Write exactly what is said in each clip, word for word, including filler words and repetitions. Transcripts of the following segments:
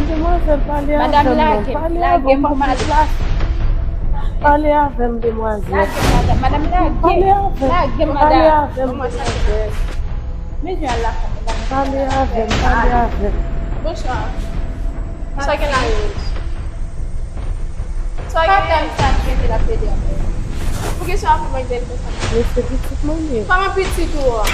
Demwazèl, pale avè m non. Pale avè m, pa pran plas. Pale avè m, demwazèl. Lage m, madanm. Madanm, lage. Pale avè m. Lage m, madanm. Pale avè m, demwazèl. Pale avè m, pale avè m. Bonswa. Sa gen la, Rose? Sa gen la? Sa ki rete la pede avè w? Poukisa w ap fè mwen bèl konsa? Men se pitit mwen ye. Kòman pitit ou an?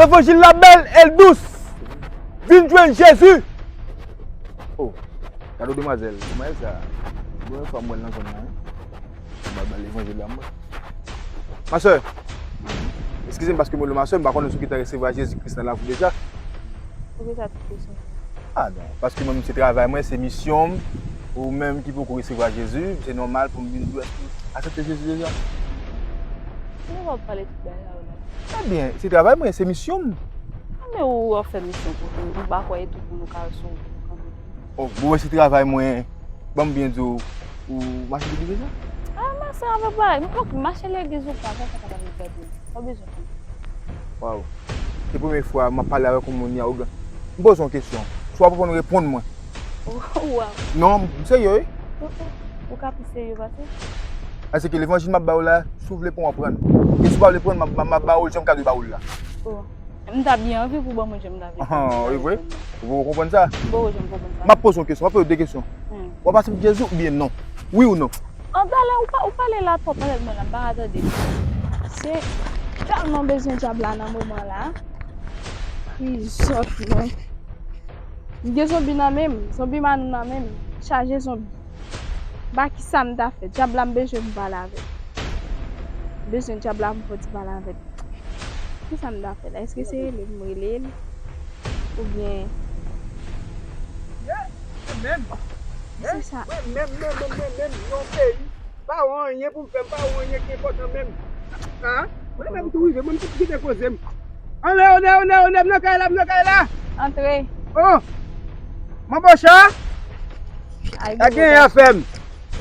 Levanjil la bèl e l dous. Vin jwenn Jezi. Oh, gade w demwazèl. Demwazèl sa, premye fwa m wè l nan zòn nan, wi. M al ba l levanjil la, mwen. Ma sè, eskize m paske m rele w ma sè, m pa konnen si w gentan resevwa Jezi Kris nan lavi w deja. Poukisa tout kesyon sa? Ah non, paske mwen menm se travay mwen, se misyon m. Ou menm ki poko resevwa Jezi, se nòmal pou m vin di w èske w aksepte Jezi deja? Poukisa w ap pale tout bagay sa yo la? Ebyen, se travay mwen, se misyon m. Ah, men ou ap fè misyon kote? M pa kwè e tout moun ou ka sou kanpe. Oh, bon, mwen se travay mwen. Ban m byen di w, ou mache legliz la? Ah, mache avèk bagay. Ok, mache legliz ou pa, sa, sa pa ka vin pèdi. Ou bezwen konn. Waw. Se premye fwa m ap pale avèk yon moun ki awogan. M poze w yon kesyon. Si w pa konn, reponn mwen. Waw. Non, m serye, wi. Ou, ou, ou ka pi serye pase? Paske levanjil m ap ba w la, si w vle pran, w ap pran. E si w pa vle pran, m ap, m ap ba w l jan m ka dwe ba w l la. Oh. M ta byen anvi pou ban mwen jan m ta vle. Ahan, wi, vre? Ou poko konprann sa? M poko janm konprann sa. M ap poze w yon kesyon, m ap poze w de kesyon. Hmm. W ap aksepte Jezi oubyen non? Wi ou non? An, talè, ou pa, ou pale la twòp avèk mwen la, m pa ka tande. Se tèlman bezwen dyab la nan moman la. Krizòt mwen. M gen zonbi nan men m, zonbi Manou nan men m, chaje zonbi. M pa kisa m ta fè, dyab la m bezwen pou m pale avè l. M bezwen dyab la pou m fò ti pale avè l. Kisa m ta fè la? Èske se rele m rele l? Oubyen... Yeah, mwen menm. Se sa. Mwen menm, mwen menm, mwen menm, yon peyi. Pa wè anyen pou m fè, m pa wè anyen ki enpòtan menm. Ha? Mwen menm tou rive, mwen m tou kite koze m. Anlè, onè, onè, onè, m nan kay la, m nan kay la. Antre. Oh! Manbo Cha? Ay, a gen afè m.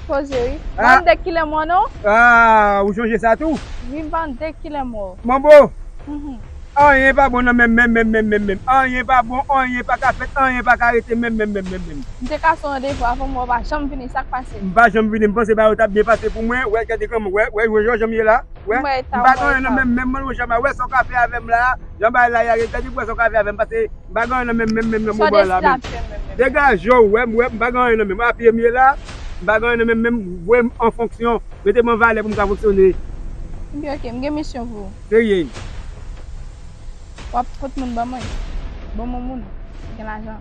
Poze wi. Ah. Vande kilè mò non? Ah, ou chonje sa tou? Wi, vande kilè mò. Manbo. Mhm. Anyen pa bon nan menm, menm, menm, menm, menm, menm. Anyen pa bon, anyen pa ka fèt, anyen pa ka rete menm, menm, menm, menm, menm. M te kase yon randevou avè w, men w pa janm vini, sa k pase? M pa janm vini, m panse bagay yo t ap byen pase pou mwen. Wè, gade kòman, wè, wè, wè, wè jan m ye la. Wè, m pa gen anyen nan menm, menm, mwen, wè sa w ka fè avè m la. Jan bagay la ye a, gade wè sa w ka fè avè m, paske m pa gen anyen nan menm, menm, menm, nan moman la, menm. Degaje w, wè, wè, m pa gen anyen nan menm. A pye m ye la, m pa gen anyen nan menm, menm, voye m an fonksyon. Mete m an valè pou m ka fonksyone. Ebyen, oke, m gen misyon pou ou. Serye? W ap pot moun ban mwen. Bon, bon moun. Gen lajan.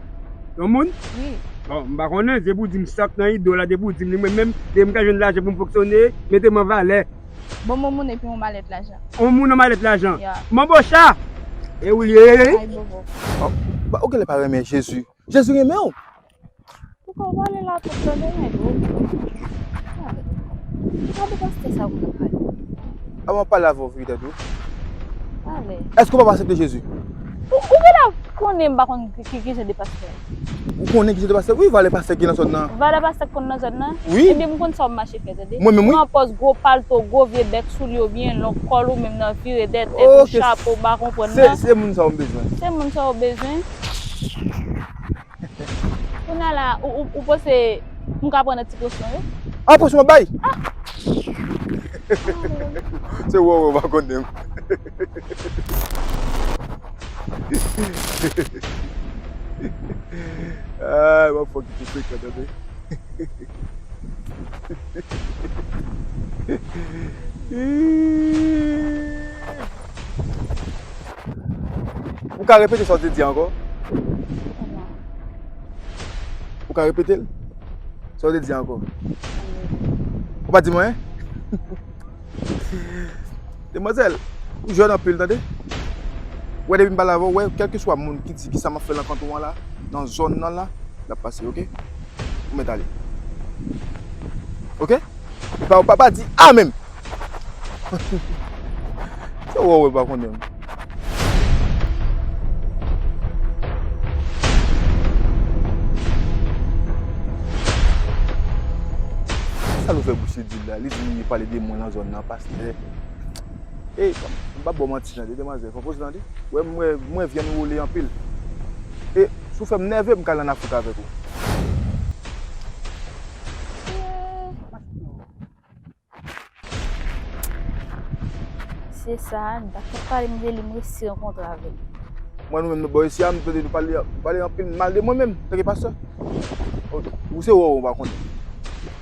Yon moun? Wi. Bon, m pa konnen, depi w di m sa k nan ide w la, depi w di m li, mwen menm, depi m ka jwenn lajan pou m fonksyone, mete m an valè. Bon, bon moun epi yon malèt lajan. Yon moun, yon malèt lajan. Ya. Manbo Cha! E ou li ye? Ay, bobo. Oh, ba, ou genlè pa renmen Jezi. Jezi renmen w. Poukò w pale la twòp, tande, men, bro? Gade. Gade pastè sa pou nou pale. A, mwen pale avè w, wi, tande. Pale. Èske w pa aksepte Jezi? Konnen m pa konn ki, ki, ki jan de pastè. Ou konnen ki jan de pastè? Wi, valè pastè ki nan zòn nan. Valè pastè k konn nan zòn nan? Wi. Ebyen, m konn sa w ap mache fè, tande. Mwen menm, wi. Mwen pran pòz gwo palto, gwo vye bèk, soulye w byen long, kòl ou menm nan vire dèyè tèt ou, chapo, w pa konprann nan. Se, se moun sa w m bezwen. Se moun sa w bezwen. Kounye a la, ou, ou, ou panse m ka pran nan ti posyon yo? An posyon w ap bay? Se wè, wè, w pa konnen m. Ay, m ap fè w kite frekan, tande. Ou ka repete sa w te di ankò? Ou ka repete l? Sa w te di ankò? Ou pa di mwen? Demwazèl, ou jèn anpil, tande. Wè, depi m pale avè w, wè, kèlkeswa moun ki di ki sa m ap fè nan kanton an la, nan zòn nan la, l ap pase, oke? Ou mèt ale. Oke? Pa, pa, pa di a menm. Se wè, wè, pa konnen. Sa l ouvè bouch li di la, li di li pale de mwen nan zòn nan, pastè. Ey, m pa ba w manti tande, demwazèl, fò poze tande. Wè, m wè, m wè vyann woule anpil. E si w fè m nève, m ka al ann Afrik avèk ou. Se sa, dakò, pale m de li, m resi rankontre avè l. Mwen, nou menm, nou bò isi a, m tande nou pale, nou pale anpil mal de mwen menm, tanke pastè. Ou se wè, wè, w pa konnen.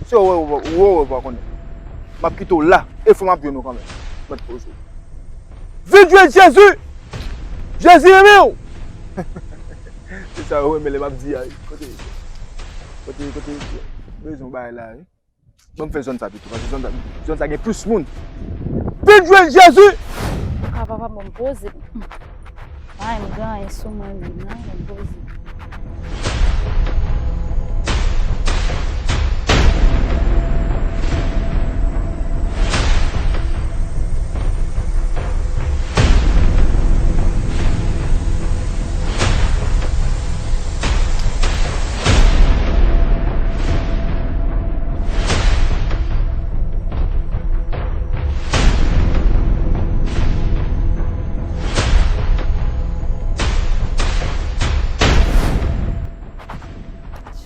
Se wè, wè, wè, w pa konnen. M ap kite w la, e fò m ap jwenn ou kanmenm. Mèt poze w. Vin jwenn Jezi! Jezi renmen w! Se sa yo renmen lè m ap di a, wi. Kote, kote, kote, bezwen bagay la, wi. Ban m fè zòn sa pito, paske zòn sa, zòn sa gen plis moun. Vin jwenn Jezi! A, papa, bon, m poze. Ay, m gen anyen sou mwen menm, non, bon, m poze.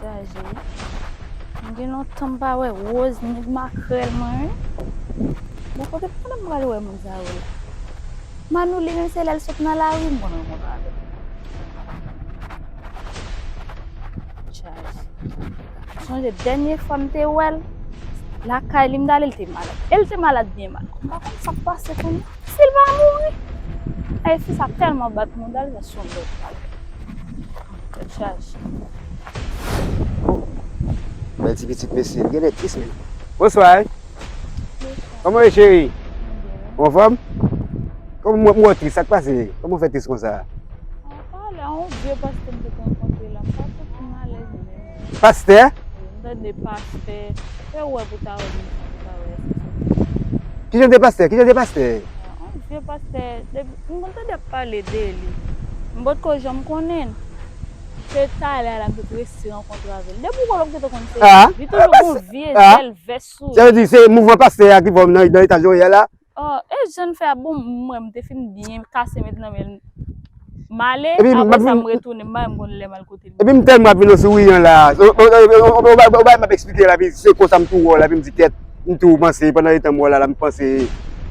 Chaje. M gen lontan m pa wè Rose, nèg makrèl mwen, wi. Bon, kote, pandan m pral wè moun sa yo la? Manou, li menm, se lè l sot nan lari, m konn rankontre avè l. Chaje. Sonje dènye fwa m te wè l, lakay li m t ale, l te malad. E l te malad byen malad. M pa konn sa k pase kounye a. Si l pa mouri. Ay, fi sa tèlman bat mouda l, sa se yon lòt bagay. Tèt chaje. Bèl ti pitit mesye, li genlè tris menm. Bonswa. Bonswa. Kòman w ye, cheri? Mwen byen. Ou anfòm? Kòman w, w tris, sa k pase? Kòman w fè tris konsa? A, talè, yon vye pastè m te rankontre la, m pa santi m alèz menm. Pastè? Wi, m tande pastè. Fè w wè pou ta wè moun sa, pou ta wè èske se vre. Ki jan de pastè? Ki jan de pastè? A, yon vye pastè. Depi, m konn tande y ap pale de li. M potko janm konnen l. Se talè a la m te resi rankontre avè l. Depi w konnen w gentan konn se li. Li toujou gen yon vye zèl vès sou li. Sa vle di se mouvman pastè a ki fè w nan, nan eta w ye a la? Oh, e jan l fè a, bon, mwen, m te fin byen kase met nan men l. M ale, apre sa, m retounen, m pa menm konn lè m al kote l. Epi m tèlman ap vin nan souriyan la. Ou, ou, ou, ou, ou, ou, ou, ou, m ap eksplike la, epi se konsa m tou wè w la, epi m di, kèt, m tou panse, pandan letan m wè w la, la, m panse,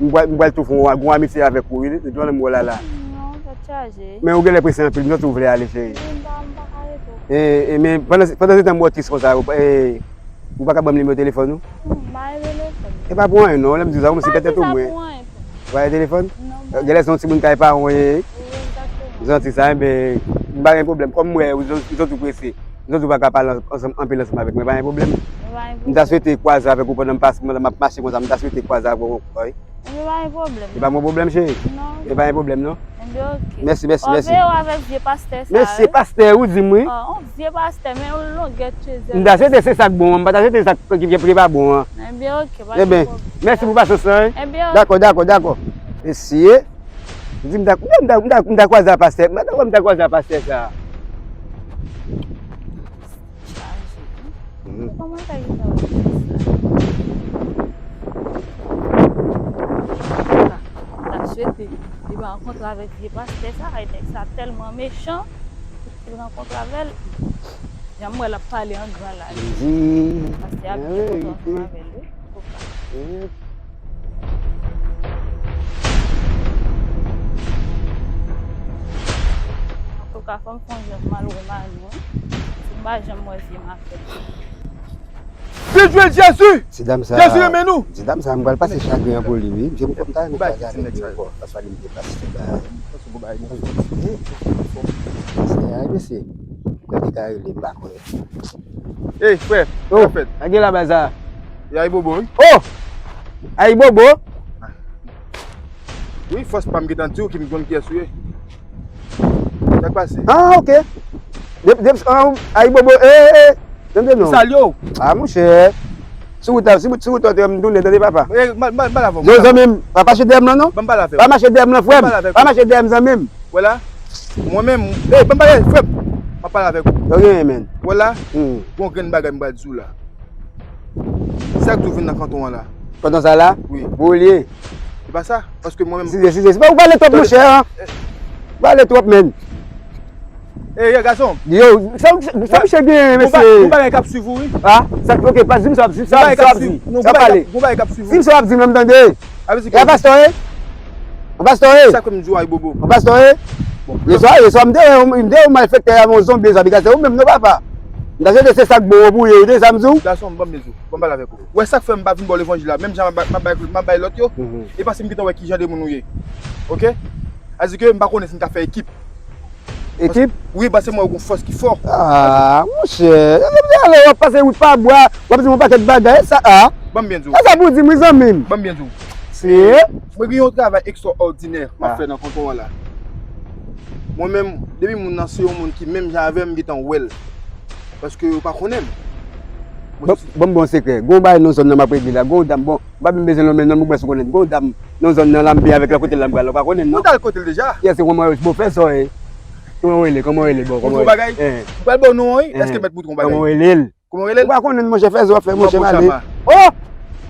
m pral, m pral tou fè yon, yon amitye avèk ou, wi, depi lè m wè w la, la. Non, tèt chaje. Men ou genlè prese anpil, m santi w vle ale, cheri. Wi, m pa, m pa ka rete. E, e, men pandan, pandan se tan m wè w tris konsa, e, ou pa ka ban m nimewo telefòn ou? Non, m pa gen telefòn. E pa pou anyen non, lè m di w sa, ou mèsi pètèt ou mwen. Ou pa gen telefòn? Non, m pa. Genlè se yon timoun kay paran w ye. Wi, egzakteman. Zanti sa, enben, m pa gen pwoblèm. Kòm m wè ou, ou, ou santi w prese, ou santi w pa ka pale ansanm, anpil ansanm avèk mwen, pa gen pwoblèm. M pa gen pwoblèm. M ta swete kwaze avèk ou pandan m pase, pandan m ap mache konsa, m ta swete kwaze avèk ou ankò, wi. Ebyen, pa gen pwoblèm. E pa mwen pwoblèm, cheri? Non. E pa gen pwoblèm, non? Ebyen, oke. Mèsi, mèsi, mèsi. Veye w avèk vye pastè sa, wi. Mesye pastè, ou di m, wi. Oh, yon vye pastè, men yon longè tchezè. M ta swete se sa k bon an, m pa ta swete sa k, ki, ki pa bon an. Ebyen, oke, pa gen pwoblèm. Ebyen, mèsi pou pasyans lan, wi. Ebyen, oke. Dakò, dakò, dakò. Mesye. Di m ta, m ta, m ta, m ta kwaze a pastè. M ta, m ta kwaze a pastè sa. Chaje, wi. Mhm. Kòman l ta gentan wè plis la? M ta, m ta swete li pa rankontre avèk vye pastè sa, ay nèg sa tèlman mechan, pou l rankontre avè l. Jan m wè l ap pale an gran la, wi. Pastè a byen kontan ansanm avè l, wi. Antouka. Antouka, fò m fè yon jan pou m al wè Manou, wi. Si m pa janm wè vye mafèt. Vin jwenn Jezi! Ti dam sa, Jezi renmen nou! Ti dam sa, m pral pase chagren an pou li, wi. Jem kontan nou kwaze avèk li ankò. Paske li m te pase ba. Mesye, ay, mesye. Gade ka rele m pa kwè. Ey, frè, oh, sa fèt? Sa gen la baz sa? E Ayibobo, wi. Oh! Ayibobo? Wi, fòs pa m gentan di w ki m konn kiyès ou ye. Sa k pase? Ah, ok. Dep, dep, ah, Ayibobo, eh, eh, eh. Tande non. Salye w. Ah, monchè. Sou wout la, sou wout, sou wout la, m tounen, tande papa. Eh, m al, m al, m al avè w. Non, zanmi m, pa mache dèyè m lan, non. Ban m pale avè w. Pa mache dèyè m lan, frè m. Pa mache dèyè m, zanmi m. Wè la, mwen menm, ey, ban m pale, frè m, m ap pale avèk ou. Yo genyen, men. Wè la, hmm, gon grenn bagay m pral di w la. Sa k di w vin nan kanton an la? Kanton sa la? Wi. Pou ou li ye? Se pa sa, paske mwen menm. Size, size, size. Ou pale twòp, monchè, an. Ou pale twòp, men. Ey, yo, gason. Yo, sa, sa, sa misye genyen, mesye. Gon bagay k ap swiv ou, wi. Ah, sa, ok, pa di m sa w ap di, sa w ap di, sa w ap di. Sa w pale. Gon bagay k ap swiv ou. Di m sa w ap di, men m tande. E a pastè, wi. Yon pastè, wi. Sa ke m di w, Ayibobo. Yon pastè, wi. Bon. Yèswa, yèswa, m te wè, m te wè yon malfektè avè yon zonbi, sa, piga se ou menm, non, papa. M ta swete se sa k bon pou ou ye, ou tande sa m di w? Gason, ban m di w, ban m pale avèk ou. Wè sa k fè m pa vin ba w levanjil la, menm jan m ap bay, m ap bay, m ap bay lòt yo, mhm, e paske m gentan wè ki jan de moun ou ye. Ok? Sa di ke m pa konnen si m ka fè ekip. Ekip? Wi, paske m wè w gon fòs ki fò. Ah, monchè. Alò, w ap pase wout pa bwa, w ap di m yon pakèt bagay, sa, ah. Ban m byen di w. Sa, sa pou di m, wi, zanmi m. Ban m byen di w. Se? Mwen gen yon travay ekstraòdinè m ap fè nan kanton an la. Mwen menm, depi moun nan se yon moun ki menm jan avè m, m gentan wè l. Paske yo pa konnen m. Bon, bon, bon sekrè. Gon bagay nan zòn nan m ap regle la. Gon dam, bon, m pa menm bezwen nonmen non, m kwè si w konnen. Gon dam nan zòn nan la, m byen avèk la, kote l la m pral la, ou pa konnen non. Ou t al kote l deja? Yès, se kòman yo, bon, fè sa, eh. Kòman w rele, kòman w rele, bon, kòman w rele? Montre w bagay? Eh. M pral ba w non, wi. Eh. Èske m mèt montre w bagay? Kòman w rele l? Kòman w rele l? Ou pa konnen, monchè, fè sa w ap fè, monchè, m ale. Oh!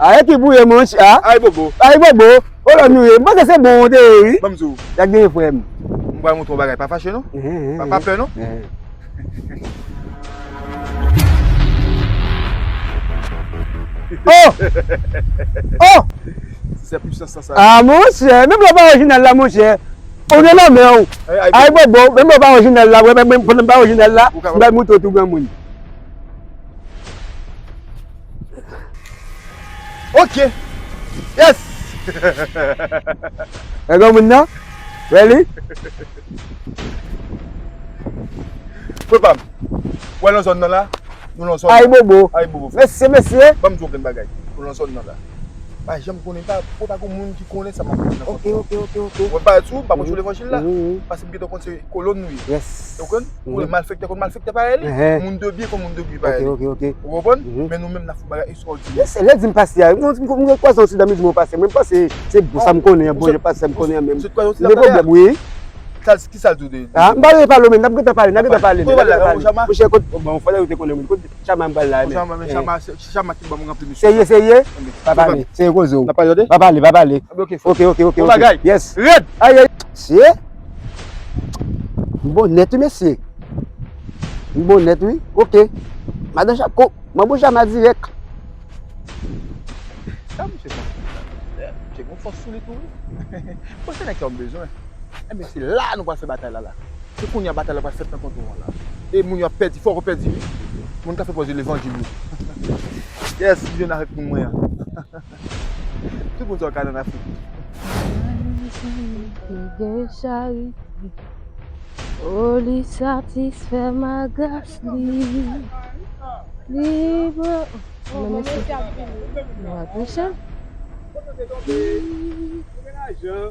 Ay, ki bouye, monchè, ah? Ayibobo. Ayibobo. Oh, lòt nou ye. M panse se bon w te ye, wi. Ban m di w. Y ap genyen, frè m. M pral montre w bagay. Pa fache, non. Eh, eh, pa, pa pè, non. Eh. Oh! Oh! Se pwisans sa, sa. Ah, monchè, menm lè w pa orijinal la, monchè. Ou gen nan men w. Ay, ay, ay, bon, bon, menm lè w pa orijinal la, wè, menm, menm, menm pa orijinal la, m pral montre w tou granmoun. Ok. Yes! E granmoun nan? Wè li? Frè pa m. Wè nan zòn nan la? Nou nan zòn nan. Ayibobo. Ayibobo, frè. Mesye, mesye. Ban m di w yon grenn bagay. Nou nan zòn nan la. Pa janm konnen, pa, pa gon moun ki konnen sa m ap fè nan zòn nan. Ok, ok, ok, ok. Wè m pa di w, m pa pwoche levanjil la. Wi, wi. Paske m gentan konn se kolòn nou ye. Yes. Ou konprann? Ou konn malfektè konn malfektè parèy li. Moun de byen konn moun de byen parèy li. Ok, ok, ok. Ou konprann? Men nou menm n ap fè bagay ekstraòdinè. Yes, lè di m pase a, mwen, mwen, mwen kwaze yon ti dam, li di mwen pase. Mwen panse se bon sa m konnen an, bon, jan pase sa m konnen an menm. M gen pwoblèm, wi. Sa, ki sa l di w de, de... Ah, m pa vle pale w menm, n ap gentan pale, n ap gentan pale, n ap gentan pale. Monchè, kot, bon, fò lè ou te konnen, kote chama m pral la, men. Chama, men chama, se chama ki ban m ranpli misyon. Serye, serye? Pa pale, serye koze w. N ap pale, tande? Pa pale, pa pale. Ok, ok, ok, ok. Bon bagay. Yes. Rèd! Ay, ay. Mesye. M bon nèt, wi, mesye. M bon nèt, wi. Ok. Madan Chako, manbo Chama dirèk. Sa misye fè? Misye gon fòs sou li tou, wi. Bon, se nèg sa m bezwen. Enben, se la nou pral fè batay la, la. Se kounye a batay la pral fèt nan kanton an la. E moun yo ap pèdi, fòk yo pèdi, wi. Moun k ap fè pòz yo levanjil yo. Yes, m jwenn avèk moun mwen an. Tout moun sa yo ka nan Afrik. Ki gen charite. O, li satisfè m a gras li. Li bon. Men mesye, nou ap meche.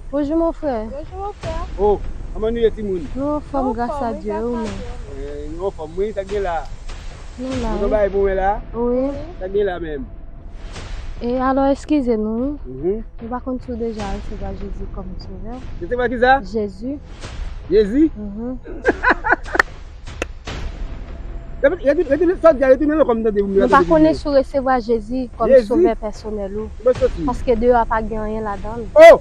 Bonjou, mon frè. Bonjou, mon frè. Oh, kòman nou ye, timoun? Nou anfòm, gras a Dye, ou menm? Eh, nou anfòm, wi, sa k gen la? Nou la, wi. Nou gen bagay pou mwen la? Wi. Sa k gen la menm? E alò, eskize nou, wi. Mhm. Nou pa konn si w deja resevwa Jezi kòm sovè w. Resevwa kisa? Jezi. Jezi? Mhm. Repete, repete, repete sa w di a, repete non, kòm m tande, m Nou pa tande konnen byen. Si w resevwa Jezi kòm Jezi? Sovè pèsonèl ou. Mwen soti. Paske deyò a pa gen anyen ladan l. Oh!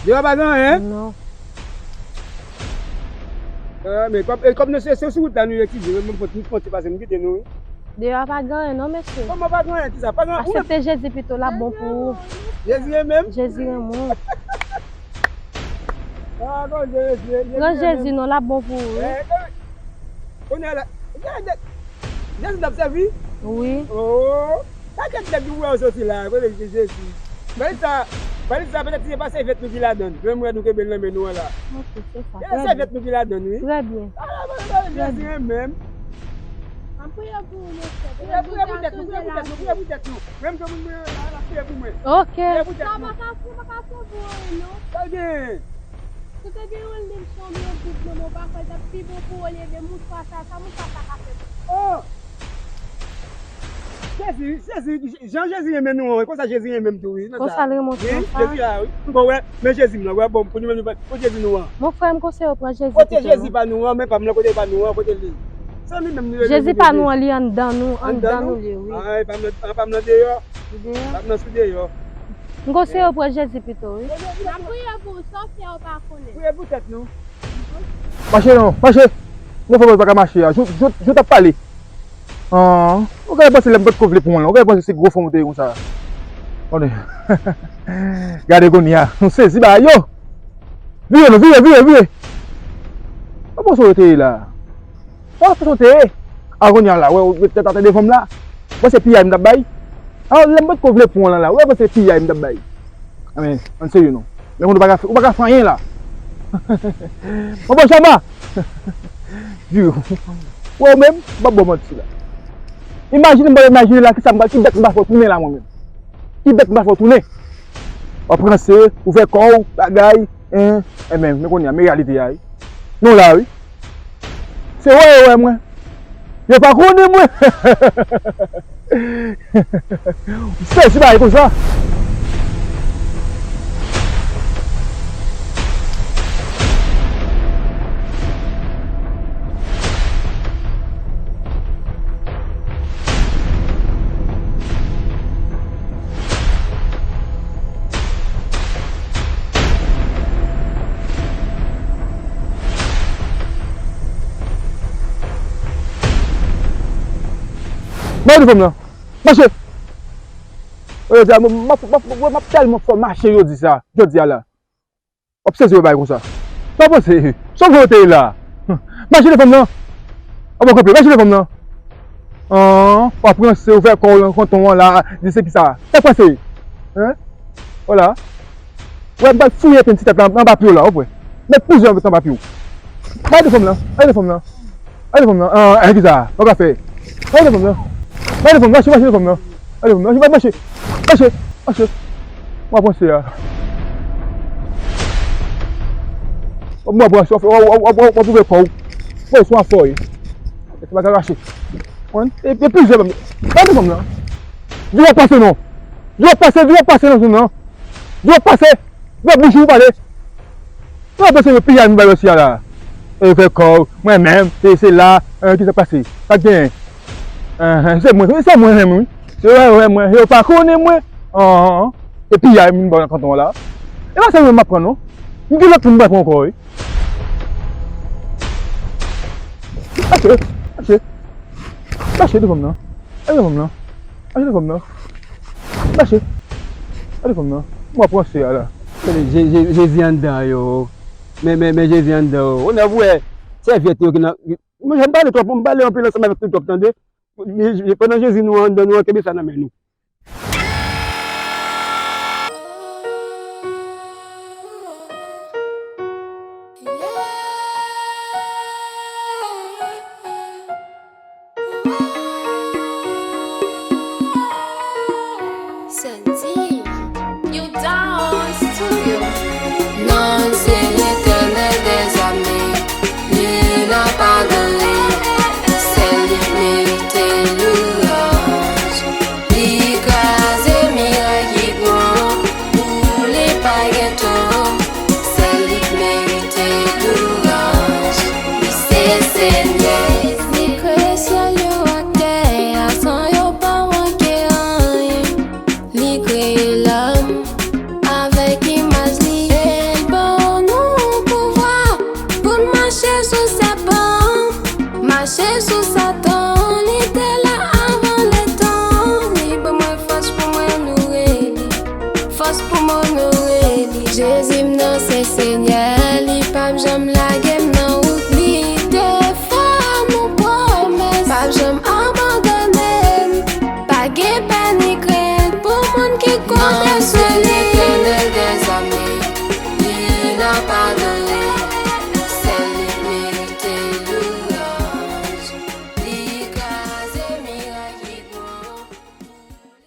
Deyò a pa gen anyen? Non. Ah, men kòm, e kòm nou se, se sou wout la nou ye, eskize, mwen, mwen, mwen, mwen pase m kite nou, wi. Deyò a pa gen anyen non, mesye. Kòman pa gen anyen, kisa? Pa gen anyen. Aksepte Jezi pito, l ap bon pou ou. Jezi renmen m? Jezi renmen w. Ah, bon, Jezi, Jezi Pran renmen m. Jezi non, l ap bon pou ou, wi. Eh, eh, kounye a la, Jezi n ap sèvi? Wi. Oh. Pakèt nèg nou wè yo soti la, kote ki Jezi? Valiz sa, valiz sa, petèt si se pa sèvyèt nou ki ladan l. Menm wè nou kenbe l nan men nou an la. Ok, se sa. Se sèvyèt nou ki ladan l, wi. Trè byen. Ala, ala, ala, Jezi renmen m. An priye pou ou, mesye. Priye, priye pou tèt nou, priye pou tèt nou, priye pou tèt nou. Menm jan moun mwen an la, priye pou mwen. Ok. Priye pou tèt nou. Sa pa ka, sa pa ka fè pou ou, non. Sa l gen? Si w te gen yon liv chanm, yon bib nan men w, ou pa kwè l t ap pi bon pou w olye de mouchwa sa, sa mouchwa sa ka fè pou ou? Oh! Jezi, Jezi, jan Jezi renmen nou an, konsa Jezi renmen m tou, wi. Konsa l renmen w konsa? Wi, Jezi a, wi. M bon, wè, men Jezi m nan, wè, bon, pou nou menm, nou pa, pou Jezi nou an. Mon frè, m konseye w pran Jezi pito. Kote Jezi pa nou an, men pa m nan, kote pa nou an, kote li? Se li menm nou rele Jezi pa nou an, li anndan nou, anndan nou li ye, wi. Ah, pa m nan, pa m nan deyò. Li deyò. Pa m nan sou deyò. M konseye w pran Jezi pito, wi. N ap priye pou ou, sa w fè ou pa konnen. Priye pou tèt nou. Mache non, mache. Nou fè pa ka mache a. Jout, jout, jout ap pale. Ah, ou ka panse lè m potko vle pran w lan. Ou ka panse se gwo fanm ou te ye konsa. Konnen. Gade kounye a. Nou sezi bagay yo. Vire non, vire, vire, vire. Ou panse ou te ye la? Sa w ap sote? A kounye a la, wè, ou met tèt atè devan m la. Mwen se piyay m t ap bay. A, lè m potko vle pran w lan la, wè, mwen se piyay m t ap bay. Anben, ann serye non. Men ou pa ka, ou pa ka fè anyen la. Mwen bon chama. Di, wè ou menm, m p ap ba w manti la. Imajine m, imajine la, kisa m pral, ki bèt m pral fè w tounen la mwen menm. Ki bèt m pral fè w tounen. W ap ranse, ou fè kò w, bagay, en, enben, men kounye a, men reyalite a, wi. Nou la, wi. Se wè yo wè mwen. Yo pa konnen mwen. M sezi bagay konsa. Mande fanm nan. Mache. Jodi a, m, m, m, m, m ap tèlman fò mache jodi sa, jodi a la. W ap sezi wè bagay konsa. Pa panse, sa w vle w te ye la? Mache devan m nan. An bon kanpe, mache devan m nan. An, w ap ranse, ou fè kò w nan kanton an la, di se kisa? Sa k pase? Hein? Vwala. Wè, m pral fouye pen ti tèt la anba pye w la, w ap wè. Met plizyè anba pye w. Mache devan m nan, mache devan m nan. Gade fanm nan. Ah, eh, kisa? Ou ka fè? Gade fanm nan. Gade fanm, mache, mache fanm nan. Gade fanm nan. Mache, mache. Mache, mache. Mwen panse a. Mwen panse, w ap, w ap, w ap, w ap, w ap ouvè kò w. Wè, sou afò, wi. E se pa ka rache. Mwen, e, e plizyè fanm. Gade fanm nan. Di w ap pase non. Di w ap pase, di w ap pase nan zòn nan. Di w ap pase. Gwo bouch ou pale. Yo panse yo piyay m ba yo si a la. E fè kò, mwen menm, e se la, e, ki sa pase? Sa k genyen? Enhen, se mwen, se mwen menm, wi. Se wè, wè mwen, yo pa konnen mwen. Anhan, e piyay m ba yo nan kanton an la. E pa sèl mwen m ap pran, non. M gen lòt moun m pral pran ankò, wi. Mache, mache. Mache devan m nan. Mache devan m nan. Mache devan m nan. Mache. Mache devan m nan. Mwen pran se a la. Tande, Je-, Je-, Jezi anndan yo. Men, men, men Jezi anndan yo. Ou nèv wè sèvyèt yo ki nan, mwen, jan m pale twòp, m pale anpil ansanm avèk nou twòp, tande. Men, Je-, pandan Jezi nou anndan nou an, kenbe sa nan men nou. Santi, New Dawn Studio. Non l se Letènèl dèzame, li nan pa goumen, sèl li merite lwanj. Li Senyè. Li kreye syèl yo ak tè a san yo pa manke anyen. Li kreye lòm avèk imaj li. E l ban nou pouvwa pou n mache sou sèpan, mache sou Satan. Li te la avan letan. Li ban mwen fòs pou mwen onore li. Fòs pou m onore li. Jezi m nan se Senyè.